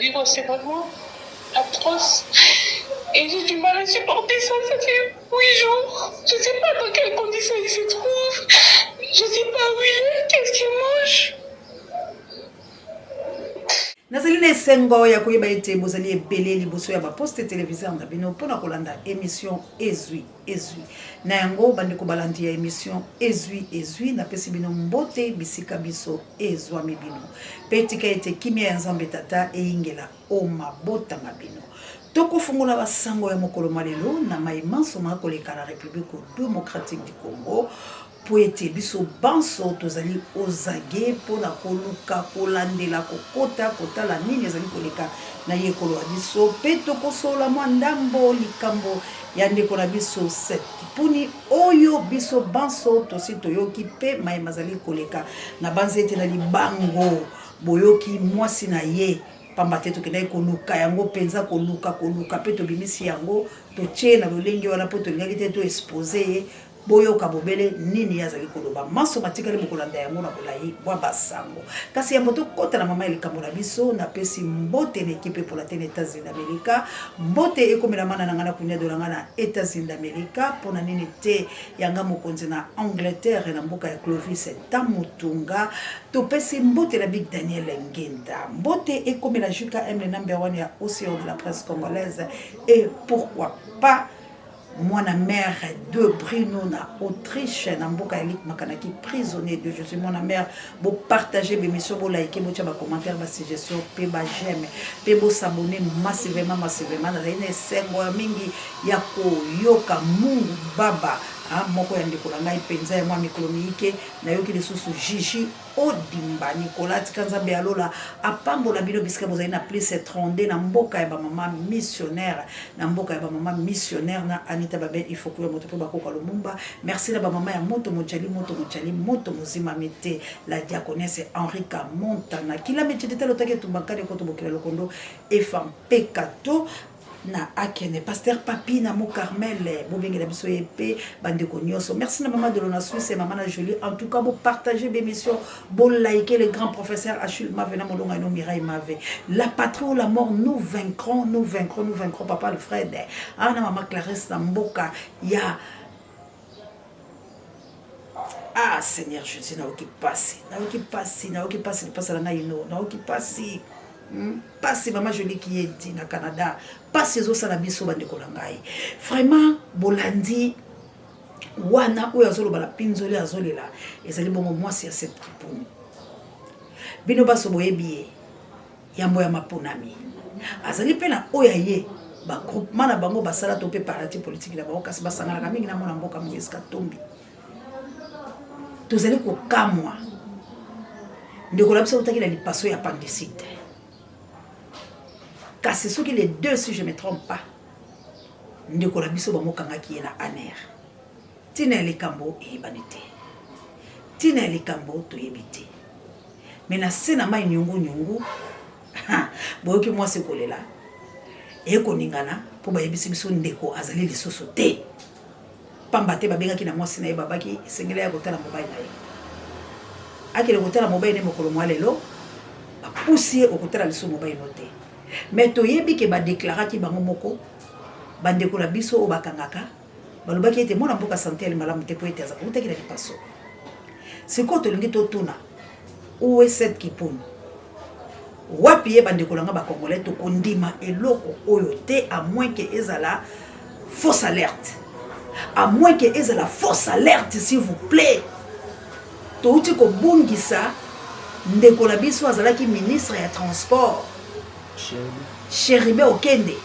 vivre, c'est vraiment atroce. Et j'ai du mal à supporter ça, ça fait 8 jours. Je ne sais pas dans quelles conditions il se trouve. Je ne sais pas où il est, qu'est-ce qu'il mange. Nazali na esengo ya koyeba ete bozali ebele liboso ya baposte televiseur na bino mpo na kolanda emission Ezwi Ezwi. Na yango, bandeko balandi ya emission Ezwi Ezwi, napesi bino mbote bisika biso ezwami bino. Mpe tika ete kimia ya Nzambe Tata eyingela o mabota ma bino. Tokofungola basango ya mokolo mwa lelo na maye manso makoleka na Republique democratique du Congo mpo ete biso banso tozali ozage mpo na koluka kolandela kokota kotala nini ezali koleka na yekolo ya biso mpe tokosolola mwa ndambo likambo ya ndeko na biso Seth Kipuni oyo biso banso tosi toyoki mpe maye mazali koleka. Nabanzi ete na libango boyoki mwasi na ye pamba te tokendaki koluka yango mpenza koluka koluka mpe tobimisi yango totie na lolenge wana mpo tolingaki te to expose ye. Boyoka bobele nini ye azali koloba. Manso matikali bokolanda yango na bolayi bwa ba sango. Kasi yambo tokota na mama ya likambo na biso, napesi mbote na ekipe epola te na Etats-Unis d'Amerika. Mbote ekomela mana na ngai na kunia dola ngai na Etats-Unis d'Amerika. Mpo na nini te ya nga mokonzi na Angleterre na mboka ya Clovis Tamutunga. Topesi mbote na Big Daniel Ngenda. Mbote ekomela JKM le number one ya Ocean de la presse congolaise. Et pourquoi pas Mwana mère de Bruno na Autriche na mboka ya Luc Makanaki prisonnier de Jésus mwana mère bo partager b'émission bo liker bo tia ba commentaires ba suggestions pe ba j'aime pe bo s'abonner massivement massivement nazali na esengo ya mingi ya koyoka Mungu Baba ah, moko ya ndeko na ngai mpenza ya mwa mikolo miyike nayoki lisusu Gigi Odimba Nicolas tika Nzambe ya lola apambola bino bisika bozali na plus 32 na mboka ya ba mama missionnaire na mboka ya ba mama missionnaire na Anita Babel Ifoku ya moto pe bakoka Lumumba merci na ba mama ya moto mojali moto mojali moto mozimami te la diaconesse Henrika Montana kila mechete talo take tumba nkani koto bokila lokondo efa mpeka to na akene pasteur papi na mo carmel bobengela biso ye mpe bandeko nyonso merci na mama dolo na suisse mama na jolie en tout cas bopartage bémission bolike le grand professeur achille mave na molonga ino mirai mave la patrie ou la mort nous vaincrons nous vaincrons nous vaincrons papa alfred awa na mama clarisse na mboka ya ah seigneur jésus nayoki mpasi nayoki mpasi nayoki mpasi lipasa na ngai ino nayoki mpasi hmm? Pasi mama jolie kiyedi na Canada pasi ezosala biso bandeko na ngai vraiment bolandi wana oyo azoloba na pinzoli azolela ezali bongo mwasi ya Seth Kipuni bino baso boyebi ye yambo ya maponami azali mpe na oyo aye bagroupement na bango basala to mpe parti politiki na bango kasi basanganaka mingi na mwana mboka Moïse Katumbi tozali kokamwa ndeko na biso autaki na lipaso ya appendicite kasi soki les deux si je me trompe pas ndeko na biso bamokangaki ye na aner ntina ya likambo eyebani te ntina ya likambo toyebi te me na se na mai nyungunyungu boyoki mwasi kolela ekoningana mpo bayebisi biso ndeko azali lisusu te Pamba te babengaki na mwasi na ye, babaki, Esengeli aya kotala mobali na ye. Akende kotala mobali na ye mokolo mwa lelo, bapusi ye, okotala lisusu mobali no te. Mais toyebi ke ba declaraki bango moko, bandeko na biso oyo bakangaka, balobaki ete mwana mboka sante ali malamu te mpo ete awutaki na lipaso. Sikoyo tolingi totuna, où est Seth Kipuni? Wapi ye bandeko na nga ba congolais tokondima eloko oyo te à moins que ezala fausse alerte à moins que ezala fausse alerte s'il vous plaît touti kobungisa ndeko na biso azalaki ministre ya transport Cheribe Okende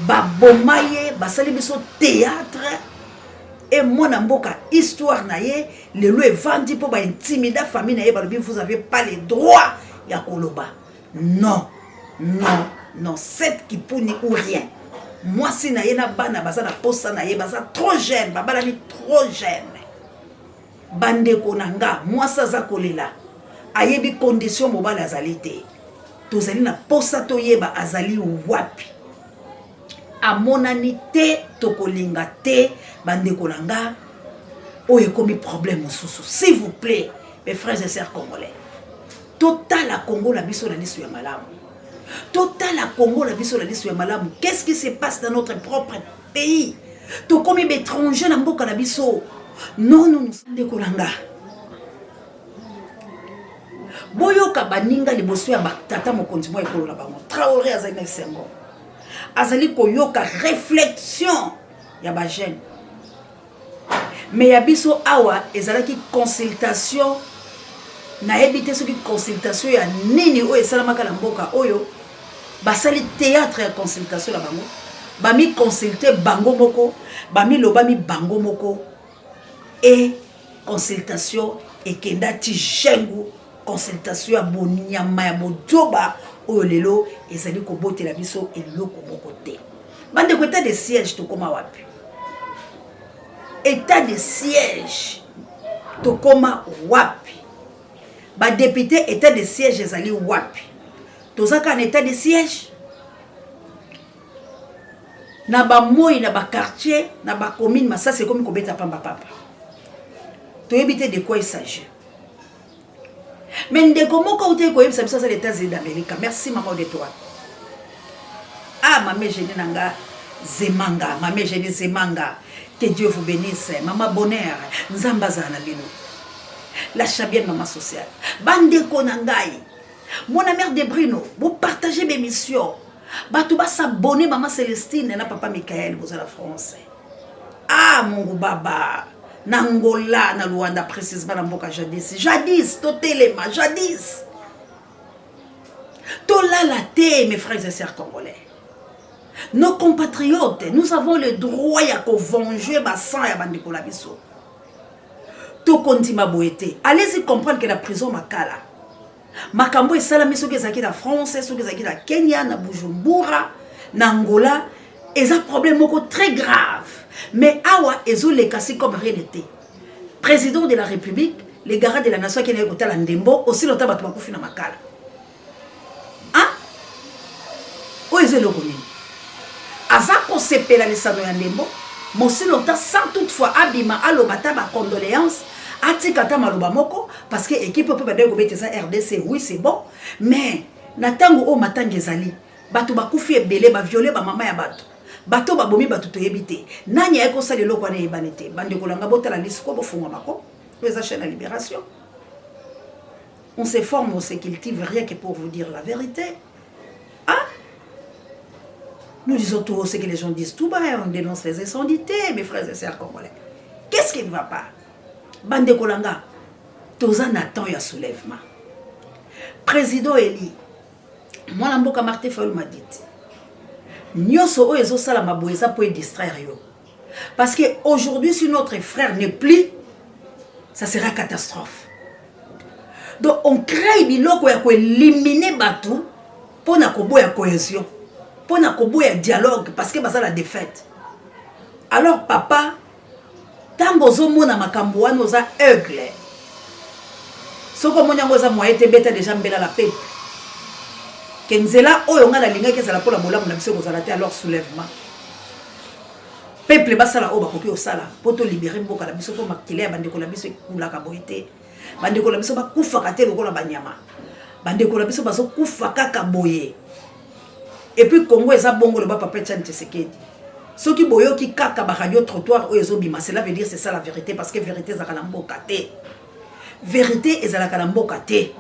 baboma ye basali biso théâtre e mwana mboka histoire na ye lelo evandi mpo ba intimida famille na ye balobi vous avez pas le droit ya koloba non non non Seth Kipuni ou rien mwasi na ye na bana baza na posa na ye baza trop jeune babalani trop jeune bandeko na nga mwasi aza kolela ayebi condition mobali azali te tozali na posa toyeba azali wapi amonani te tokolinga te bandeko na nga oyo ekomi problème mosusu s'il vous plaît mes frères et sœurs congolais totala congo na biso na liso ya malamu. Totala Congo na biso na liso ya malamu. Qu'est-ce qui se passe dans notre propre pays? Tokomi ba étranger na mboka na biso. Non, non, ndeko na nga. Boyoka baninga liboso ya tata mokonzi mwa ekolo na bango. Traoré azali na esengo. Azali koyoka réflexion ya ba jeunes. Mais ya biso awa ezalaki consultation, nayebi te soki consultation ya nini oyo esalamaka na mboka oyo. Basali théâtre ya consultation na bango, bami consulter bango moko, bamilobami bango moko, e consultation ekenda ti jengu, consultation ya bonyama ya bodjoba oyo lelo ezali kobotela biso eloko moko te. Bandeko, état de siège tokóma wapi? État de siège tokóma wapi? Badéputé, état de siège ezali wapi? Toza kaka na état de siège na bamoi, na baquartier, na bacommune. Masasi ekomi kobeta pambapamba, toyebi te de quoi il s'agit. Mais ndeko moko autaki koyebisa biso, aza États-Unis d'Amérique. Merci, mama Odetoa. Ah, mama Eugénie na nga Zemanga, mama Eugénie Zemanga, que Dieu vous bénisse. Mama Bonheur, Nzambe azala na bino. La chabienne, mama sociale, bandeko na ngai, mona mère de Brino, bopartage bémission, bato basabone. Mama Célestine na papa Michael, bozala français. Ah, Mungu Baba, na Angola, na Luanda précisement, na mboka jadis. Jadis totelema, jadis tolala te. Mes frères et sœurs congolais, nos compatriotes, nous avons le droit ya kovenger basang ya bandeko na biso. Tokondima boye te. Allez-y comprendre que la prison Makala, makambo esalami, soki ezalaki na France, soki ezalaki na Kenya, na Bujumbura, na Angola, eza problème moko très grave. Mais awa ezoleka si comme rien n'était. Président de la République, le garant de la nation, akende kotala ndembo osili ota bato bakufi na Makala. Ah, oyo eza eloko nini? Aza kosepela lisano ya ndembo mosili ota sans toutefois abima aloba ata bacondoléance, atika ata maloba moko, parce que équipe mpe bandeki kobeta eza RDC. Oui, c'est bon, mais na ntango oyo matanga ezali, bato bakufi ebele, baviole bamama ya bato, bato babomi bato, toyebi te nani aye kosala eloko wana, eyebani te. Bandeko na nga, botala lisiko, bofungwamako. Oyo eza chaîne ya libération. On se forme, on se cultive, rien que pour vous dire la vérité. Ah, nous disons tout ce que les gens disent tout bas et on dénonce les incendités. Mes frères et sœurs congolais, qu'est-ce qui ne va pas? Bandeko na nga, toza na temps ya soulèvement. Président élu, mwana mboka Martin Fayulu Madidi, nyonso oyo ezosalama boye eza po edistraire yo, parce que aujourd'hui, si notre frère ne plie, ça sera catastrophe. Donc on crée biloko ya koéliminer bato mpo na koboya cohésion, mpo na koboya dialogue, parce que baza la défaite. Alors papa, ntango ozomona makambo wana, oza aigle. Soki omoni yango eza moyen te, beta déjà mbela la pepe ke nzela oyo ngai nalingaki ezala mpona bolamu na biso ekozala te. Alors soulèvement, peuple basala oyo bakoki kosala mpo tolibérer mboka na biso, mpo makila ya bandeko na biso ekulaka boye te. Bandeko na biso bakufaka te lokola banyama. Bandeko na biso bazokufa kaka boye. Et puis Congo eza bongo. Loba papa Etienne Tshisekedi, soki boyoki kaka baradio trottoir oyo ezobima, cela veut dire c'est ça la vérité, parce que vérité ezalaka na mboka te, vérité ezalaka na mboka te.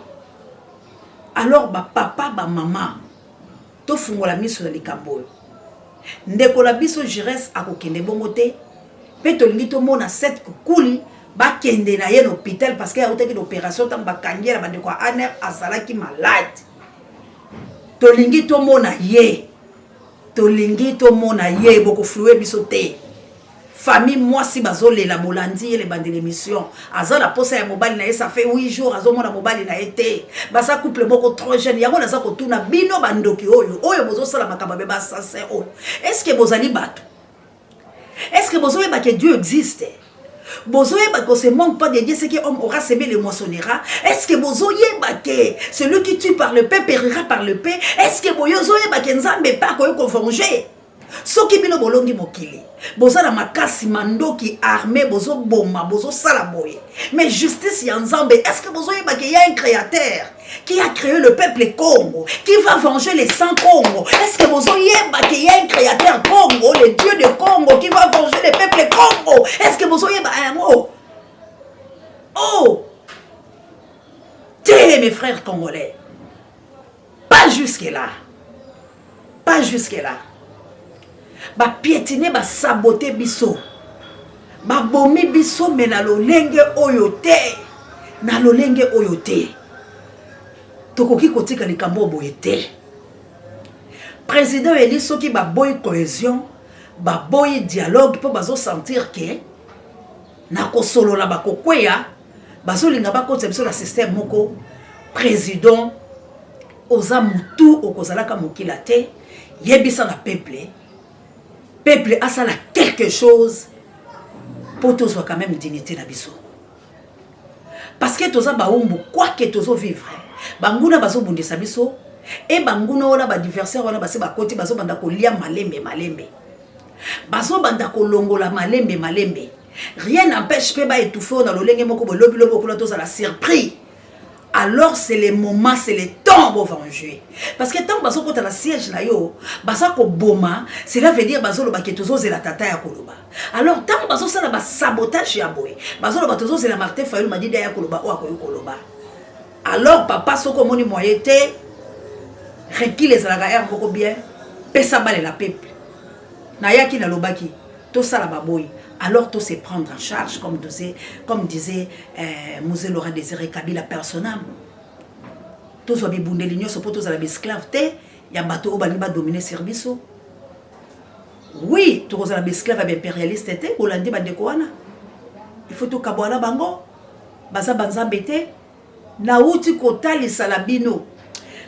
Alors bapapa, bamama, tofungola miso na likambo oyo. Ndeko na biso Jires akokende bongo te, mpe tolingi tomona Seth Kikuli, bakende na ye na hôpital, parce que autaki na opération. Ntango bakangi ye na bandeko ya ANR, azalaki malade. Tolingi tomona ye, tolingi tomona ye. Bokoflouer biso te. Famille mwasi bazolela, bolandi ye lebandela émission, aza na posa ya mobali na ye. Ça fait 8 jours azomona mobali na ye te. Baza couple moko trop jeune. Yango naza kotuna bino, bandoki oyo oyo bozosala makambo abe, bassassin oyo, est ce que bozali bato? Est ce que bozoyeba que Dieu existe? Bozoyeba qu'on se manque pas de Dieu? Ce que homme aura semé le moissonnera. Est ce que bozoyeba que celui qui tue par l'épée périra par l'épée? Est ce que bozoyeba que Nzambe pa akoki kovenger? Soki bino bolongi mokili, boza na makasi, mandoki, armée, bozoboma, bozosala boye, mais justice ya Nzambe, est-ce que bozoyeba qu'il y a un créateur qui a créé le peuple Congo, qui va venger les sangs Congo? Est-ce que bozoyeba qu'il y a un créateur Congo, le Dieu de Congo, qui va venger le peuple Congo? Est-ce que bozoyeba yango? Oh te, mes frères congolais, pas jusque là, pas jusque là. Bapiétiner, basaboter biso, babomi biso, mais na lolenge oyo te, na lolenge oyo te. Tokoki kotika likambo boye te. Président eli, soki baboyi cohésion, baboyi dialogue, mpo bazosentir ke na kosolola bakokweya, bazolinga bakotisa biso na système moko. Président, oza motu okozalaka mokila te. Yebisa na peuple, peuple asala quelque chose mpo tozwa quand même dignité na biso, parce que toza baumbu. Quoique tozovivre, banguna bazobundisa biso e banguna wana, baadversaire wana basi bakoti, bazobanda kolia malembe malembe, bazobanda kolongola malembe malembe. Rien n'empêche mpe baétouffe oyo na lolenge moko boye, lobilobi okuna tozala surpris. Alors c'est le moment, c'est le temps bovenger, parce que ntango bazokota na siège na yo, baza koboma, cela veut dire bazoloba ke tozozela tata ya koloba. Alors ntango bazosala basabotage ya boye, bazoloba tozozela Martin Fayulu Madidi ya koloba oyo akoki koloba. Alors papa, soki omoni moyen te, recul ezalaka aire moko bien. Pesa balela peuple. Nayaki, nalobaki tosala baboyi, alors to se prendre en charge, comme disait Mzee Laurent Désiré Kabila personnam. Tozwa bibundeli nyonso mpo tozala baesclave te ya bato oyo balingi badominer sur biso. Oui, tokozala baesclave ya baimpérialiste te. Bolandi bandeko wana, il faut tokabwana bango, baza banzambe te. Nauti kotalisa na bino,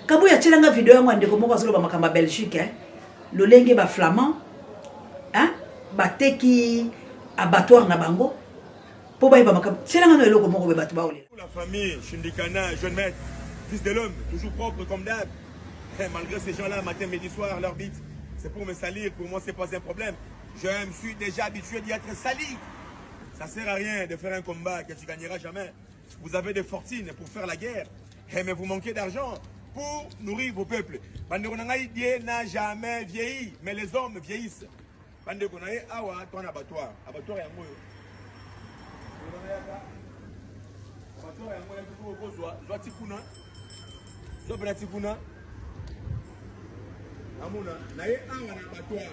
Kabuya atielanga video yango ya ndeko moko azoloba makambo ya Belgique, eh? Lolenge baflamand, hein? Bateki abattoir na bango mpo bayeba makambo. Tielanga no eloko moko boye, bato baolela. La famille, Shindikana, jeune maître, fils de l'homme, toujours propre comme d'hab. Eh, malgré ces gens-là, matin, midi, soir, leur bite, c'est pour me salir. Pour moi, c'est pas un problème. Je me suis déjà habitué d'y être sali. Ça sert à rien de faire un combat que tu gagneras jamais. Vous avez des fortunes pour faire la guerre, eh, mais vous manquez d'argent pour nourrir vos peuples. Bandeko na ngai, Dieu n'a jamais vieilli, mais les hommes vieillissent. Bandeko na ye, awa, toi, abattoir. Abattoir yango oyo. Abattoir yango yaki kozwa, zwa ti kuna. Zwa mpena ti kuna. Namona, na ye awa na abattoir.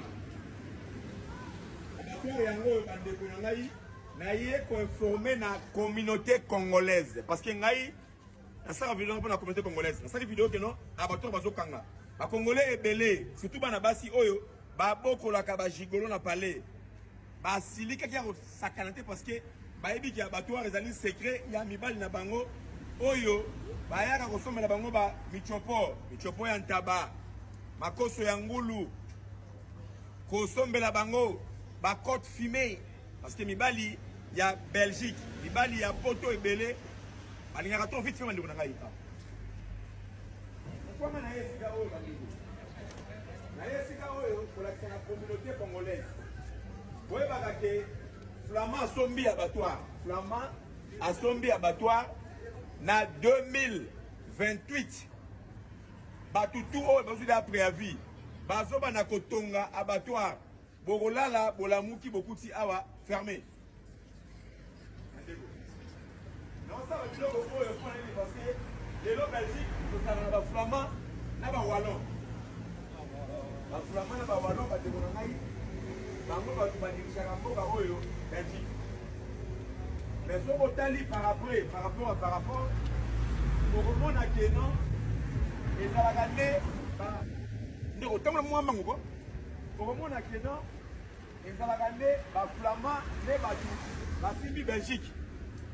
Abattoir yango oyo, bandeko na ngai, naye koinformer na communauté congolaise, parce que ngai nasala video mpo na communauté congolaise. Nasali video ke non, abattoir bazokanga. Bacongolais ebele, surtout bana basi oyo babokolaka bagigolo na palais, basilikaki ya kosakana te, parce que bayebi ke abattoir ezali secret ya mibali na bango oyo bayaka kosombela bango ba michopo, michopo ya ntaba, makoso ya ngulu, kosombela bango bacote fumée, parce que mibali ya Belgique, mibali ya Poto ebele balingaka trop vite fait. Bandeko na ngai, okwanga na ye esika oyo, bandeko na ye esika oyo kolakisa na communauté congolaise, boyebaka ke Flamand asombi abattoir, Flamand asombi abattoir na 2028. Bato tu oyo bazwi da préavis, bazobanda kotonga abattoir. Bokolala, bolamuki, bokuti awa fermé. Naosala biloko oyo mpo nini? Parce que lelo Belgique tozalaka na baflamand na bawallon, baflamand na bawallon. Bandeko na ngai, bango bato badirijaka mboka oyo Belgique. Mais soki otali par après, par rapport, okomona ke non, ezalaka nde ndeko ntango na mwa mbangu ko, okomona ke non, ezalaka nde baflamand nde bato basimbi Belgique,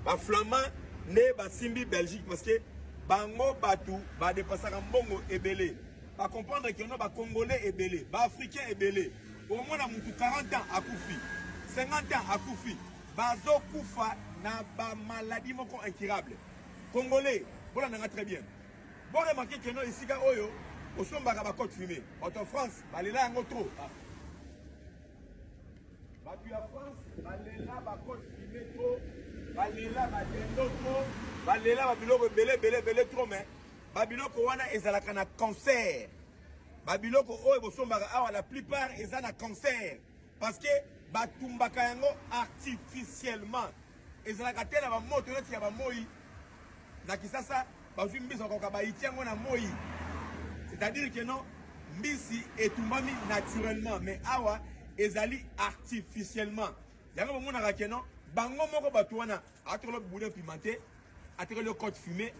baflamand nde basimbi Belgique, parce que bango bato badepasaka mbongo ebele. Bacomprendre ke no, bacongolais ebele, baafricain ebele, omona mutu 40 ans akufi, 50 ans akufi, bazokufa na bamaladi moko incurable. Congolais, bolandanga très bien, boremarquer ke no, esika oyo osombaka bacote fumée, bato ya France balela yango trop. Bato ya France balela ba cote fumée trop, balela ba dendo trop, balela ba biloko ebele ebele ebele trop mais ba biloko wana ezalaka na cancer. Ba biloko oyo bosombaka awa la plupart eza na cancer parce que batumbaka yango artificiellement. Ezalaka te na ba moto neti ya ba moi na Kisasa bazwi mbisi bakoka bayiti yango na moi. C'est-à-dire que non mbisi etumbami naturellement mais awa ezali artificiellement. Yango bomonaka que non bango moko bato wana atekeli boudin pimenté, atekeli cote fumée,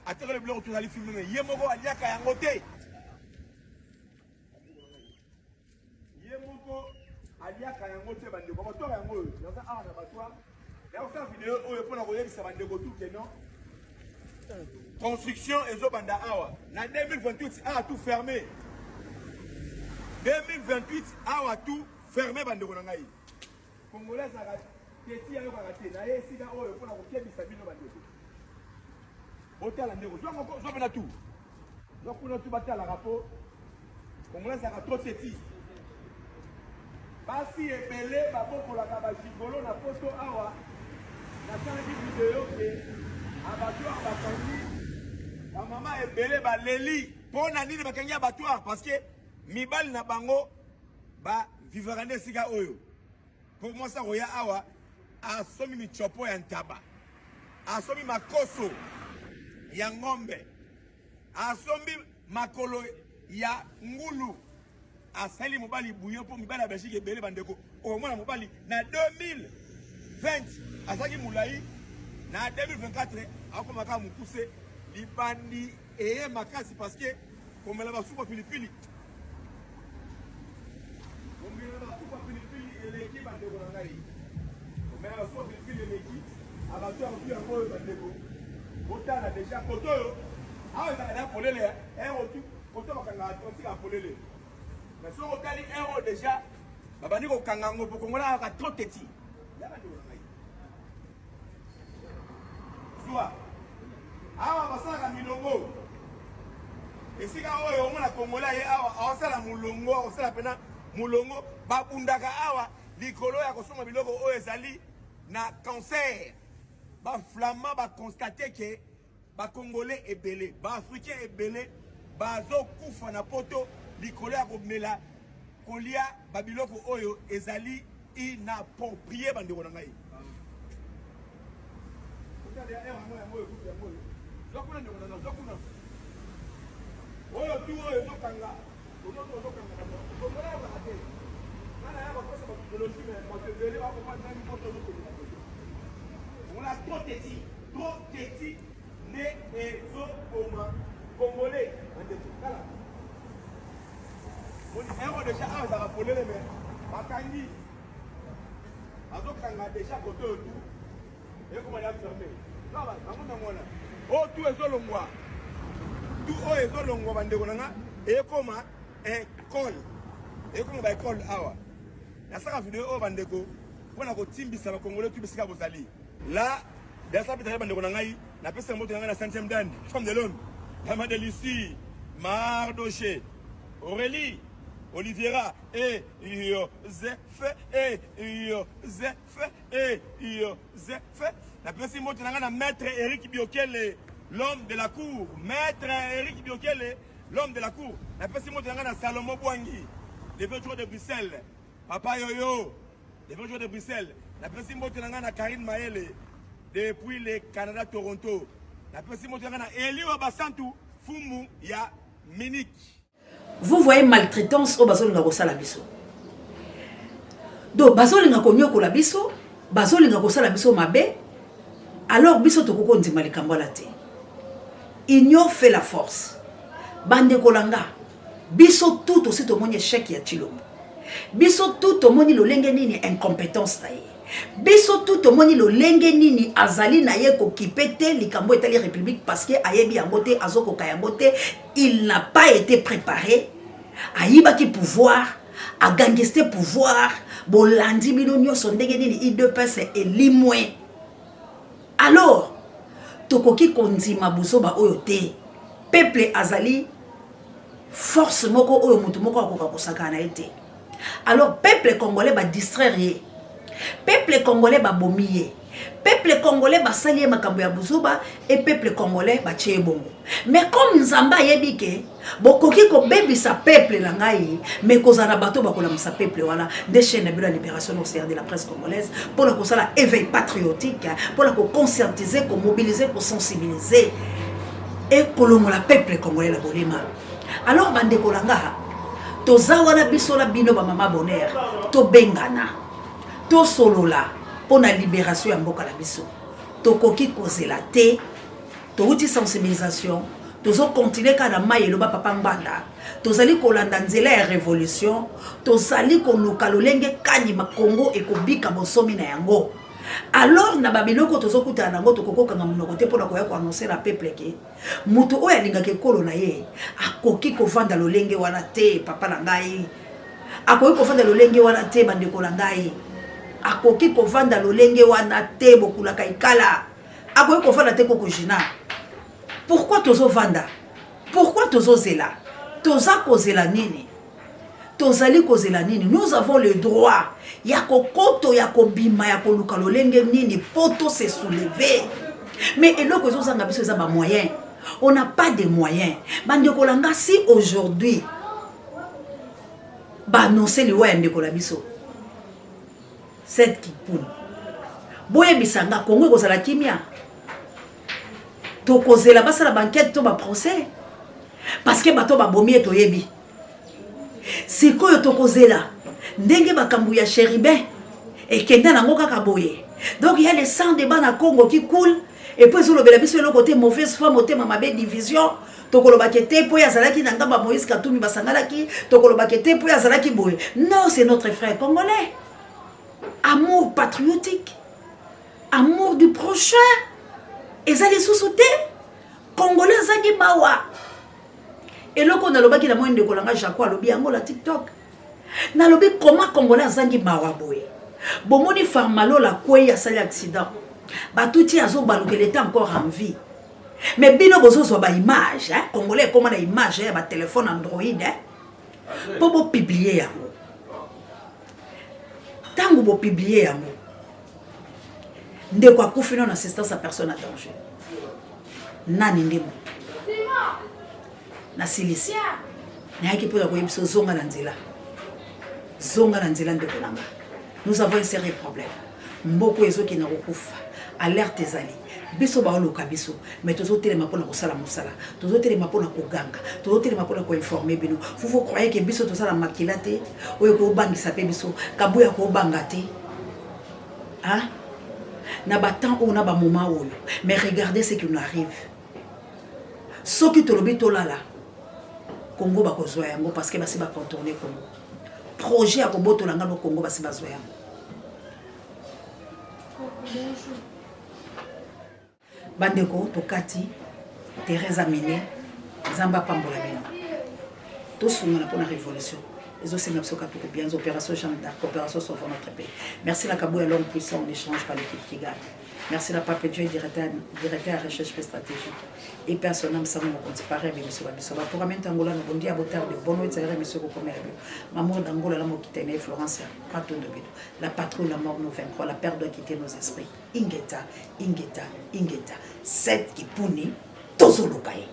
atekeli biloko tozali fumé mais ye moko aliaka yango te. Ye moko aliaka yango te bandeko batoire yango oyo naza awa na batoire nakosala video oyo mpona koyebisa bandeko tout que non construction ezobanda awa na 2028 awa tout fermé 2028 awa tout fermé bandeko na ngai congolais azalaka teti ayokaka te na ye esika oyo mpona kokebisa bino bandeko Botala ndeko, zwa moko, zwa pena tout. Zwa kuna tout batalaka po Congolais azalaka trop teti. Basi ebele babokolaka ba gigolo na poto awa. Nasalaki video ke abattoir bakangi ba mama ebele baleli mpo na nini bakangi abattoir parce que mibali na bango ba vivaka nde esika oyo. Po mwasi akoya awa asombi michopo ya ntaba, asombi makoso ya ngombe, asombi makolo ya ngulu, asali mobali bouillon mpo mibali ya Belgique ebele bandeko. Okomona mobali na 2020 azalaki molai, na 2024 akoma kaka mokuse, libandi eye makasi parce que komela basupa pilipili komela basupa pilipili eleki bandeko na ngai komela basupa pilipili eleki abato ya kotu yango oyo bandeko botala deja koto oyo awa ezalaka na polele ero tu koto bakangaka tontika polele mais soki otali ero deja babandi kokanga yango po kongola kaka trop teti ya bandeko na ngai Zwa. Awa basalaka milongo. Esika oyo omona Congolais ye awa awasala mulongo, akosala pena mulongo. Babundaka awa likolo ya kosomba biloko oyo ezali na cancer. Ba flamand ba constate que Ba congolais ebele, ba africains ebele bazo kufa na poto likolo ya komela kolia ba biloko oyo ezali inapproprié bandeko na ngai. Oyo tu oyo ezokanga ozokanga te nga na ya kopesa bato idéologie mais bato ebele bakopanda poto ozokende na poto ona trop teti Trop teti nde ezo boma congolais bandeko tala moni yango deja awa ezalaka polele me bakangi bazokanga deja kote oyo tu ekoma ya ferme bango nango wana oyo tu ezolongwa tu oyo ezolongwa bandeko na nga ekoma ekole ekoma baekole awa nasaka video oyo bandeko mpo na kotimbisa bakongole tu bisika bozali La Dasa Peter bandeko na ngai, napesa mbote na ngai na 5e dan, femme de l'homme, Mama de Lucie, Mardoché, Aurélie, Oliviera, et Joseph, et Joseph, et Joseph. Napesi mbote na ngai na maître Eric Biokele, l'homme de la cour, maître Eric Biokele, l'homme de la cour. Napesi mbote na ngai na Salomon Bwangi, le vieux de Bruxelles, papa Yoyo. Le vrai joueur de Bruxelles. Napesi mbote na ngai na Karine Mayele depuis le Canada Toronto. Napesi mbote na ngai na Eli wa Basantu fumu ya Munich. Vous voyez maltraitance oyo bazolinga kosala biso. Donc bazolinga konyokola biso, bazolinga kosala biso mabe, alors biso tokoki kondima likambo wana te. Union fait la force. Bandeko na nga, biso tout tosi tomoni echec ya Tshilombo. Biso tout tomoni lolenge nini incompetence na ye. Biso tout tomoni lolenge nini azali na ye kokipe te likambo etali république parce que ayebi yango te, azokoka yango te, il n'a pas été préparé. Ayibaki pouvoir, agangeste pouvoir, bolandi bino nyonso ndenge nini UDPS elimwe. Alors, tokoki kondima buzoba oyo te. Peuple azali force moko oyo moto moko akoka kosakana na ye te. Alors, peuple congolais ba distraire ye. Peuple congolais babomi ye. Peuple congolais basali ye makambo ya buzoba et peuple congolais batie ye bongo. Mais comme Nzambe ayebi ke bokoki kobebisa peuple na ngai mais kozala na bato bakolamusa peuple wana nde chaîne na bino ya libération nocéan de la presse congolaise mpo na kosala éveil patriotique mpo na koconscientiser komobiliser kosensibiliser e kolongola peuple congolais na bolema. Alors bandeko na nga, toza wana biso na bino bamama bonheur, tobengana, tosolola mpo na libération ya mboka na biso. Tokoki kozela te, touti sensibilisation, tozokontinue kaka na mai eloba papa Ngbanda. Tozali kolanda nzela ya révolution, tozali koluka lolenge kani Congo ekobika bonsomi na yango. Alors na babiloko tozokutana nango, tokoki kokanga monoko te mpona koya koannonce na peuple ke moto oyo alingaka ekolo na ye akoki kovanda lolenge wana te. Papa na ngai akoki kovanda lolenge wana te, bandeko na ngai akoki kovanda lolenge wana te, bokulaka ikala akoki kovanda te. Koko Gina, pourquoi tozovanda? Pourquoi tozozela? Toza kozela nini? Tozali kozela nini? Nous avons le droit ya kokoto, ya kobima, ya koluka lolenge nini po to se soulever. Mais eloko ezozanga biso eza bamoyen. On n'a pas de moyens, bandeko na nga. Si aujourd'hui baannonce liwa ya ndeko na biso Seth Kikuni, boyebisa nga, Kongo ekozala kimia? Tokozela basala baenquête to baprocès, parce que bato babomi ye toyebi. Sikoyo tokozela ndenge makambo ya Chérubin ekenda nango kaka boye. Donc ya le sang de bana Congo qui coule et puis ezolobela biso eloko te. Mauvaise foi, motema mabe, division. Tokolobaki te mpo ye azalaki na ngambo ya Moïse Katumbi, basangalaki. Tokolobaki te mpo ye azalaki boye. Non, c'est notre frère congolais. Amour patriotique, amour du prochain eza lisusu te. Congolais azangi mawa. Eloko nalobaki na moi, ndeko na nga Jaco alobi yango na TikTok, nalobi koma congolais azangi mawa boye. Bomoni Farmalola kwei, asali accident, batuti azobalukela, était encore en vie, mais bino bozozwa baimage, hein? Congolais ekóma na image ya batelefone Android, hein? Mpo bopublier yango. Ntango bopublier yango, ndeko akufi, non assistance à personne à danger. Nani nde moto nasilisi? Nayaki mpo ya koyebisa, ozonga na nzela, zonga na nzela, ndeko na nga. Nous avons un sérieux problème. Mboka ezokende kokufa, alerte ezali. Biso baoluka biso, mais tozotelema mpona kosala mosala, tozotelema mpona koganga, tozotelema mpona koinformer bino. Vous, vous croyez ke biso tozala makila te oyo kobangisa mpe biso Kabuya kobanga te, hein? Na batemps oyo, na bamoment oyo, mais regardez ce qui nous arrive. Soki tolobi tolala, Congo bakozwa yango, parce que basi bacontourne Congo. Projet ya kobotola ngano Congo, basi bazwa yango. Bandeko, tokati Thérèse Amine. Nzambe apambola bino. Tosungana mpona révolution ezosenga biso katuku bianza, opération Jeanne d'Arc, opération Sauvons notre pays. Merci na Kabuya, l'homme puissant, on n'échange pas l'équipe qui gagne. Merci na Pape Dieu, directeur, directeur ya recherche mpe stratégique et personne sango mokonzi pare biso babiso baprogramme ntangola na bondi ya botard de bono ezalaka biso kokomela bino. Mamour d'Angola na mokita na ye Florence Matondo bino. La patrouille, la mort nous vaincra. La peur doit quitter nos esprits. Ingeta, ingeta, ingeta. Seth Kikuni, tozoluka ye.